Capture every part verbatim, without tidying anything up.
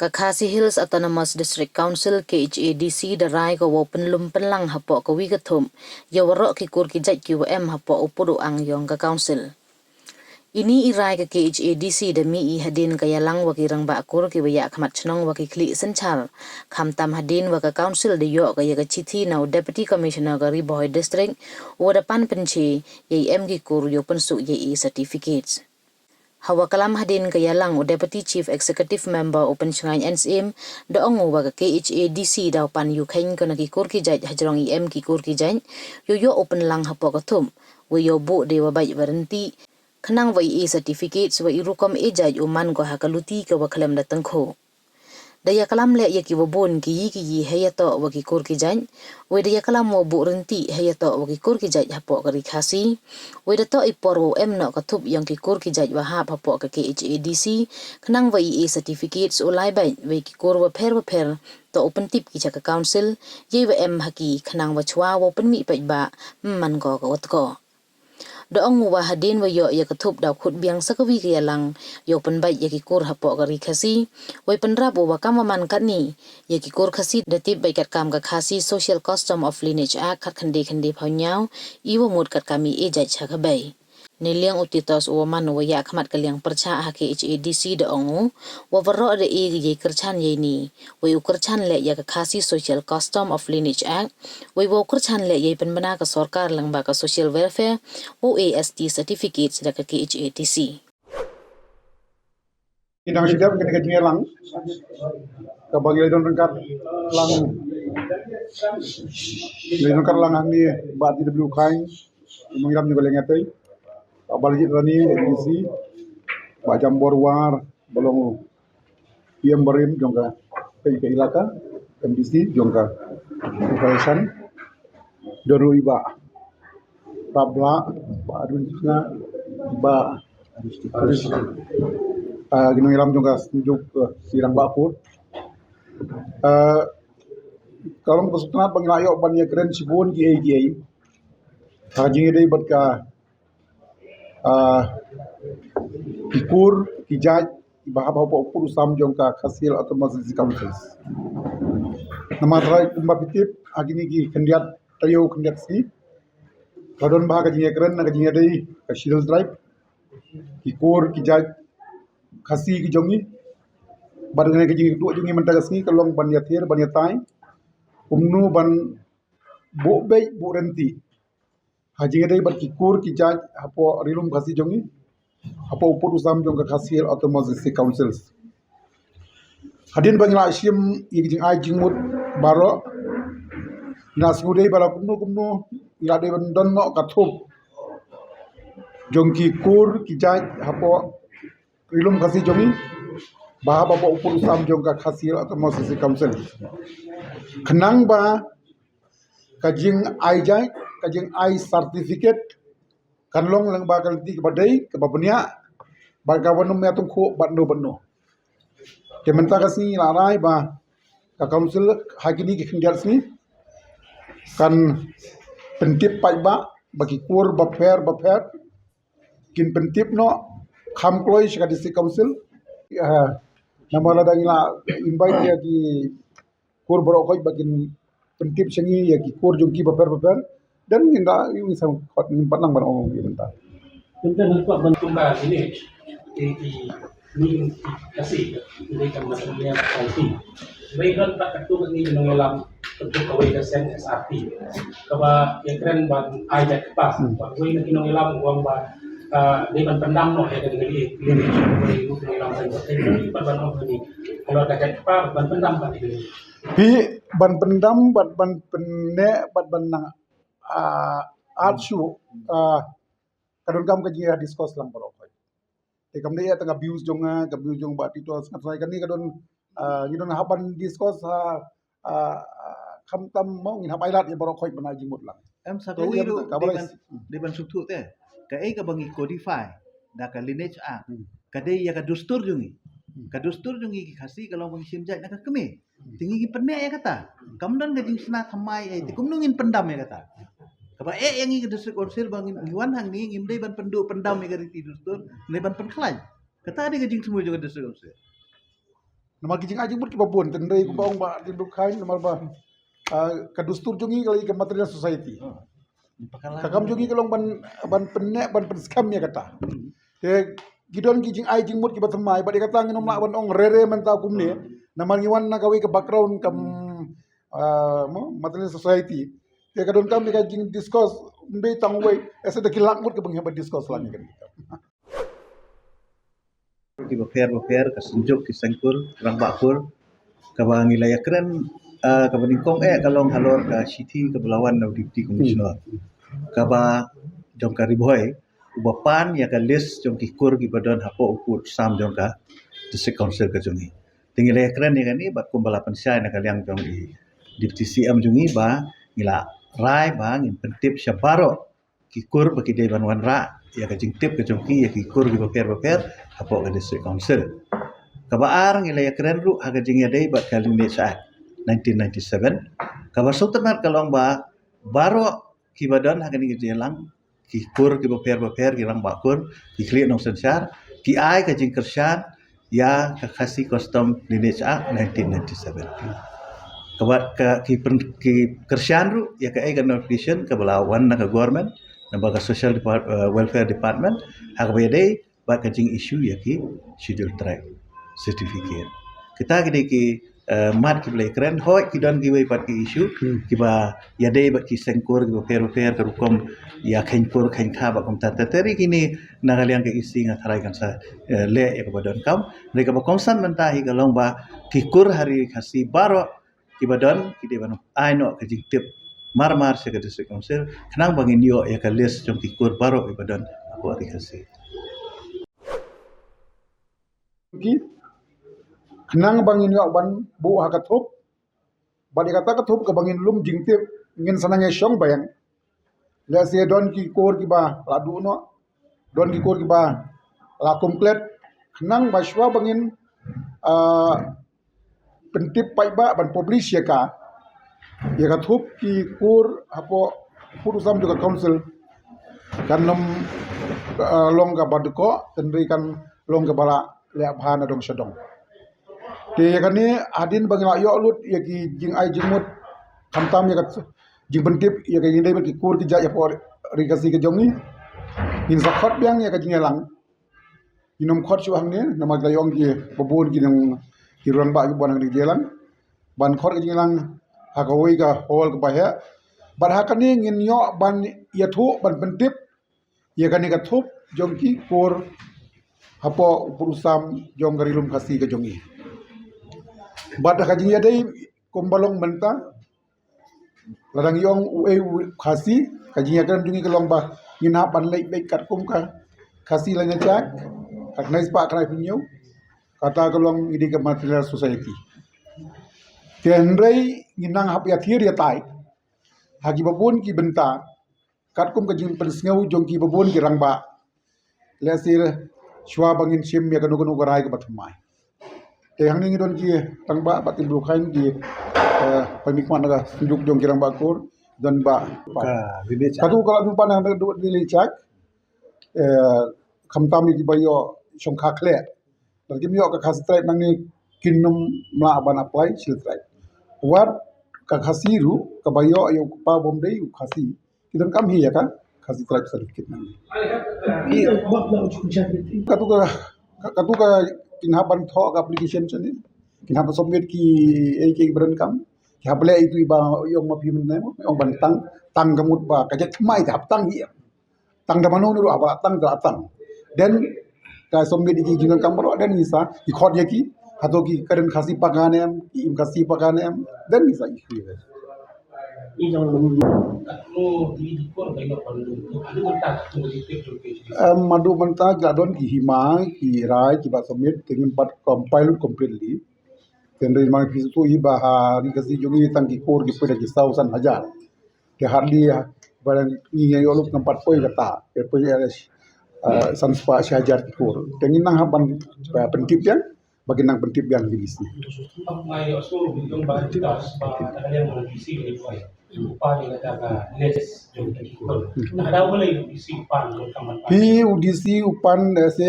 Ka Khasi Hills Autonomous District Council, K H A D C, da rai ka wow pynlum pynlang hapoh kawi ka thup ïa waroh ki kur ki jait ki wa em hapoh u pud u ang yong ka council. Ini i rai ka K H A D C da mih i hadien ka ïalang wa ki rangbah kur ki wa ïakhmat chnong wa ki khlieh synshar, khamtam hadien wa ka council da ïoh ka ïa ka chithi na u Deputy Commissioner ka Ri Bhoi District, u wa da pan pynche ïa i em ki kur yow pynsuk ïa i certificates. Ha wa klam hadien ka ïalang, u Deputy Chief Executive Member u Pynshngaiñ N Syiem da ong u wa ka K H A D C daw pan ïukheiñ ko na ki kur ki jait hajrong i em ki kur ki jait yow ïoh u pynlang hapoh ka thup, wei yow buh de wa bait wa rynti, khnang wa i e certificates wa i rukom e jait u man ko ha ka luti ka wa khlem da tyngkhuh. Da ïaklam leh ïa ki wa bun ki yi ki yi hei ïatoh wa ki kur ki jait, wei da ïaklam wa buh rynti hei ïatoh wa ki kur ki jait hapoh ka Ri Khasi, wei da toh i por wow em noh ka thup yong ki kur ki jait wa hap hapoh ka K H A D C, khnang wa i e certificates u lai bait, wei ki kur wa pher wa pher toh u pyntip ki cha ka council, yei wa em ha ki khnang wa chwa wow pynmih paidbah, man ko ka wa tkoh. Da ong u wa hadien wa ïoh ïa ka thup daw khut biang sa kawi ka ïalang yow pynbait ïa ki kur hapoh ka Ri Khasi, wei pynrap u wa kam wa man katni ïa ki kur Khasi da tip bait katkam ka Khasi Social Custom of Lineage Act khat khyndai khyndai phaw hynñiaw, i wa mut katkam i e jait cha ka bei. Neiliang u Titos u wa man u wa ïakhmat ka liang pyrchah ha K H A D C da ong u wa waroh da e ka yei kyrchan yei ni, wei u kyrchan leh ïa ka Khasi Social Custom of Lineage Act, wei wow kyrchan leh yei pynbna ka sorkar lyngba ka Social Welfare, wow e S T certificates da ka K H A D C. Ki dang shu dep kane ka jingïalang kaba ngi la don ryngkat lang, ngi la don ryngkat lang hangne, Bah T W Khaing, u nongïalam jong ka Lengñiatei, Bah Balijit Rani, M D C, Bah Jambor War, ba long u P M barim jong ka, ka, ka ilaka, M D C jong ka operation. Don ruh i Bah Prap Blah, Bah Adun Sngap, Bah, ah, ki nongïalam jong ka, jong ka, ki rangbah kur. Ah, ka long ka sngewtynnat ba ngi la ïoh ban ïakren shibun kiei kiei ha ka jingïadei bad ka, ah, ki kur ki jait kiba hap hapoh u pud u sam jong ka Khasi Hills Autonomous District Council. Namar trai kumba phi tip, ha kine ki khyndiat taïew khyndiat sngi, ka don bha ka jingïakren na ka jingïadei ka Scheduled Tribe, ki kur ki jait Khasi ki jong ngi. Bad kane ka jingïakduh jong ngi mynta ka sngi ka long ban ïathir, ban ïatai kumno ban buh beit buh rynti ha jingïadei bad ki kur ki jait hapoh Ri Lum Khasi jong ngi, hapoh u pud u sam jong ka Khasi Hills Autonomous District Councils. Hadien ba ngi la shim ïa ki jingai jingmut baroh, ngi la sngewdei ba la kumno kumno ngi la dei ban don noh ka thup jong ki kur ki jait hapoh Ri Lum Khasi jong ngi, ba hap hapoh u pud u sam jong ka Khasi Hills Autonomous District Council, khnang ba ka jingai jait, ka jingai certificate kan long lyngba ka lynti kaba dei, kaba bniah, bad kaba nym ïatyngkhuh bad no bad no. Te mynta ka sngi la rai ba ka council ha kine ki khyndiat sngi kan pyntip paidbah ba ki kur bapher bapher kin pyntip noh kham kloi sha ka district council. Ah, namar lada ngi la invite ïa ki kur baroh khoit ba kin pyntip sha ngi ïa ki kur jong ki bapher bapher, dan ngin da ïa ngi sam khot ngin pat nang ban ong ïa mynta. Tynta nang kwah ban kumba sini. Di di ni kasi di kam masnya kasi. Wei don pat katu ni nong lam katu kawei ka sen S R T. Kaba ïa kren ban ai jait kpa. Ba wei na ki nong lam wang ba, ah, dei ban pyndam noh ïa ka dei. Wei nong lam sen. Ban ban ong ni. Kalau ka jait kpa ban pyndam ban dei. Phi ban pyndam, ban, ban pynneh, ban, ban nang, ah, at shu, ah, ka don kam ka jingïa discuss lang baroh khoit. Te kam dei ïa tang ka views jong nga, ka views jong Bah Titos, nga try kane ka don, ah, ngi don hap ban discuss, ah, ah, khamtam mo ngin hap ai lad ïa baroh khoit ban ai jingmut lang. Em sa kawei ruh dei ban, dei ban sngewthuh te. Kaei kaba ngi codify da ka Lineage Act. Ka dei ïa ka dustur jong ngi. Ka dustur jong ngi ki Khasi ka long ba ngi shim jait na ka kmie. Te ngi ngi pynneh ïa kata. Kam don ka jingshna thymmai, eh, te kumno ngin pyndam ïa kata. Kaba eh ïa ngi ka District Council ba ngi wan hangne ngim dei ban pynduh pyndam ïa ka riti dustur, ngim dei ban pynkhlaiñ. Kata dei ka jingsngew jong ka District Council. Namar ki jingai jingmut kiba bun, tynrai kumba ong Bah Timbrukhain, namar ba, ah, ka dustur jong ngi ka la ïa ka matrilineal society. Ka kam jong ngi ka long ban, ban pynneh, ban pynskhem ïa kata. Te ki don ki jingai jingmut kiba thymmai, bad ïa kata ngin ym lah ban ong rere mynta kumne. Namar ngi wan na kawei ka background kam, ah, mo, matrilineal society. Te ka donkam ïa ka jingdiscuss, ym dei tang wei, eh, sa da ki lak ngut kaba ngi hap ban discuss lang ïa kane. Kiba pher ba pher, ka Synjuk, ki Sengkur, Rangbah Kur, kaba ngi la ïakren, ah, kaba nyngkong eh ka long halor ka shithi kaba la wan na u Deputy Commissioner, kaba jong ka Ri Bhoi, uba pan ïa ka list jong ki kur kiba don hapoh u pud sam jong ka District Council ka jong ngi. Te ngi la ïakren ïa kane bad kumba la pynshai na ka liang jong i Deputy C M jong ngi ba ngi la rai ba ngin pyntip sha baroh ki kur ba ki dei ban wanrah ïa ka jingtip ka jong ki ïa ki kur kiba pher ba pher hapoh ka District Council. Kaba ar, ngi la ïakren ruh ha ka jingïadei bad ka Lineage Act nineteen ninety-seven. Kaba sngewtynnat ka long ba baroh kiba don ha kane ka jingïalang, ki kur kiba pher ba pher, ki rangbah kur, ki khlieh nongsynshar, ki ai ka jingkyrshan ïa ka Khasi Custom Lineage Act nineteen ninety-seven. Kaba ka, ki pyn-, ki kyrshan ruh ïa kaei ka notification kaba la wan na ka government, na ba ka Social Depart-, eh, Welfare Department, ha kaba ïadei bad ka jingissue ïa ki Scheduled Tribe certificate. Kita ki dei ki, eh, mat kiba la ïakren, hooid ki don kiwei pat ki issue kiba ïadei bad ki seng kur kiba pher ba pher, ka rukom ïa kheiñ kur kheiñ kha bad kumta ter ter, kine na ka liang ka E C nga tharai kan sa, eh, leh ïa kaba donkam. Hynrei kaba kongsan mynta hi ka long ba ki kur ha ri Khasi baroh kiba don ki dei ban ai noh ka jingtip mar mar sha ka District Council khnang ba ngin ïoh ïa ka list jong ki kur baroh kiba don hapoh ri Khasi. Ki khnang ba ngin ïoh ban buh ha ka thup, bad ïa kata ka thup kaba ngin lum jingtip, ngin sa nang ïa shong biang. Lehse don ki kur kiba la duh noh, don ki kur kiba la kum klet, khnang ba shuwa ba ngin, ah, pyntip paidbah ban publish ïa ka, ïa ka thup ki kur hapoh pud u sam jong ka council, kan ym, ah, long kaba dkoh, hynrei kan long kaba la leh bha na dong sha dong. Te ïa kane, hadien ba ngi la ïoh lut ïa ki jingai jingmut, khamtam ïa ka jingpyntip ïa ka jingdei bad ki kur ki jait hapoh ri Khasi ka jong ngi, ngin sa khot biang ïa ka jingïalang. Ngin ym khot shuh hangne, namar ki la ïoh ki ba bun ki nong, ki rangbah ki bun hangne ki jingïalang. Ban khot ka jingïalang ha kawei ka hall kaba heh. Bad ha kane ngin ïoh ban ïathuh, ban pyntip ïa kane ka thup jong ki kur hapoh u pud u sam jong ka Ri Lum Khasi ka jong ngi. Bad ha ka jingïadei kumba long mynta, lada ngi ong uei u Khasi, ka jingïakren jong ngi ka long ba ngin hap ban leit beit katkum ka Khasi Laiñachak, ka khyndai spah khyndai phew hynñiew, kata ka long ngi dei ka matrilineal society. Te hynrei ngin nang hap ïathir ïatai ha kiba bun ki bynta, katkum ka jingpynsngew jong kiba bun ki rangbah. Lehse shuwa ba ngin shim ïa kano kano ka rai kaba thymmai. Te hangne ngi don ki rangbah, Bah Timbrukhain, ki, eh, pynmih khmat na ka Synjuk jong ki Rangbah Kur, don Bah. Ka village. Katu ka la dum pan na ka village chak. Eh, khamtam ïa kiba ïoh shongkha khleh. Lada kim ïoh ka Khasi Tribe nangne kin ym lah ban apply Scheduled Tribe. Wat ka Khasi ruh kaba ïoh ïa u kpa bym dei u Khasi, ki donkam hi ïa ka Khasi Tribe certificate nangne. Katu ka, katu ka kin hap ban thoh ka application shane. Kin hap ban submit ki, eh, kiei kiba donkam. Ki hap leh itu iba ong ma phi mynne, ong ban tang, tang ka mut ba ka jait thymmai te hap tang hi. Tang da mano ne ruh, haba la tang te la tang. Then ka submit ïa ki jingdonkam baroh, then ngi sa, ki khot ïa ki, hato ki kren Khasi Pagan em, ki im Khasi Pagan em, then ngi sa issue ïa ki. Em, haduh mynta ki la don ki hima, ki rai, kiba submit, te ngim pat compile completely. Te hynrei ma phi sngewthuh hi ba ha ri Khasi jong ngi tang ki kur ki poi da ki saw san hajar. Te hardly, ah, ba ngi ïa ïoh lut ngam pat poi kata. Te poi, eh, eh, san spah shi hajar ki kur. Te ngin nang hap ban, eh, pyntip biang, ba ngin nang pyntip biang ki D C. Phi u D C u pan, eh, se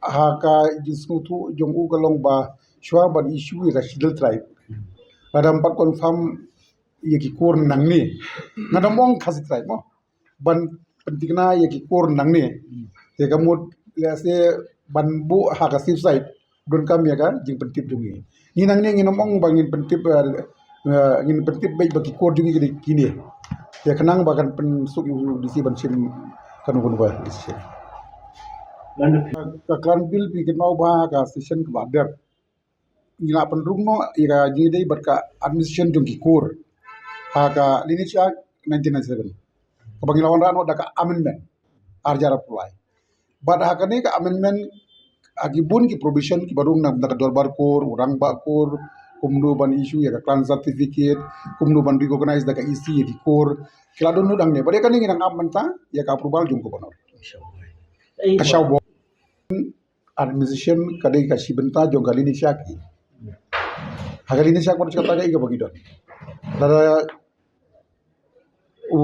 ha ka jingsngewthuh jong u ka long ba shuwa ban issue ïa ka Schedule Tribe, lada ym pat confirm ïa ki kur nangne, nga dang ong Khasi Tribe mo, ban pyntikna ïa ki kur nangne, te ka mut lehse ban buh ha ka safe side, donkam ïa ka jingpyntip jong ngi. Ngi nangne ngin ym ong ba ngin pyntip, eh, eh, ngin pyntip beit ba ki kur jong ngi ki dei kine. Te khnang ba kan pynsuk ïa u D C ban shim kano kano ka decision. Ka Clan Bill phi kynmaw ba ka session kaba dep ngi la pynrung noh ïa ka jingïadei bad ka administration jong ki kur ha ka Lineage Act nineteen ninety-seven, kaba ngi la wanrah noh da ka amendment ar hajar arphew lai. Bad ha kane ka amendment, ha ki bun ki provision kiba rung na, na ka dorbar kur, u rangbah kur, kumno ban issue ïa ka clan certificate, kumno ban recognize da ka E C ïa ki kur, ki la don lut hangne. Bad ïa kane ngi dang ap mynta ïa ka approval jong u Governor. Ka Shaw Bor administration ka dei ka shi bynta jong ka Lineage Act. Ha ka Lineage Act pat kata ka dei kaba ngi don. Lada u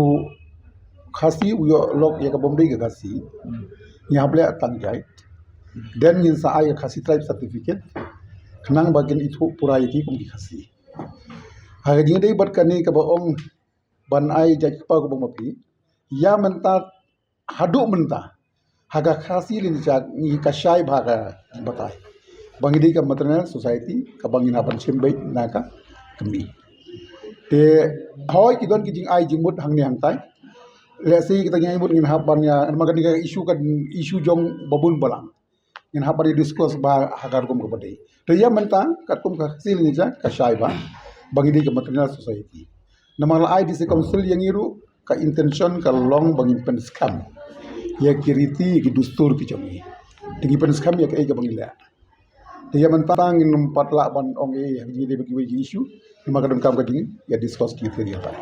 Khasi u ïoh lok ïa ka bym dei ka Khasi, ngi hap leh tang jait. Then ngin sa ai ka Khasi Tribe Certificate, khnang ba kin ithuh pura ïa ki kum ki Khasi. Ha ka jingïadei bad kane kaba ong ban ai jait kpa kaba ym bapli, ïa mynta, haduh mynta, ha ka Khasi Lineage Act ngi kashai bha ka batai ba ngi dei ka matrilineal society kaba ngin hap ban shim beit na ka kmie. Te hooid ki don ki jingai jingmut hangne hangtai. Lehse kita ki jingai mut ngin hap ban ïa, namar kane ka issue, ka issue jong babun balang, ngin hap ban ïa discuss bha ha ka rukom kaba dei. Te ïa mynta katkum ka Khasi Lineage Act kashai bha ba ngi dei ka matrilineal society. Namar la ai District Council ïa ngi ruh, ka intention ka long ba ngin pynskhem ïa ki riti, ïa ki dustur ki jong ngi. Te ngi pynskhem ïa kaei kaba ngi leh. Te ïa mynta ngim pat lah ban ong ei ha ka jingïadei bad kiwei ki issue, namar ka donkam ka jingïa discuss ki theory hangtai.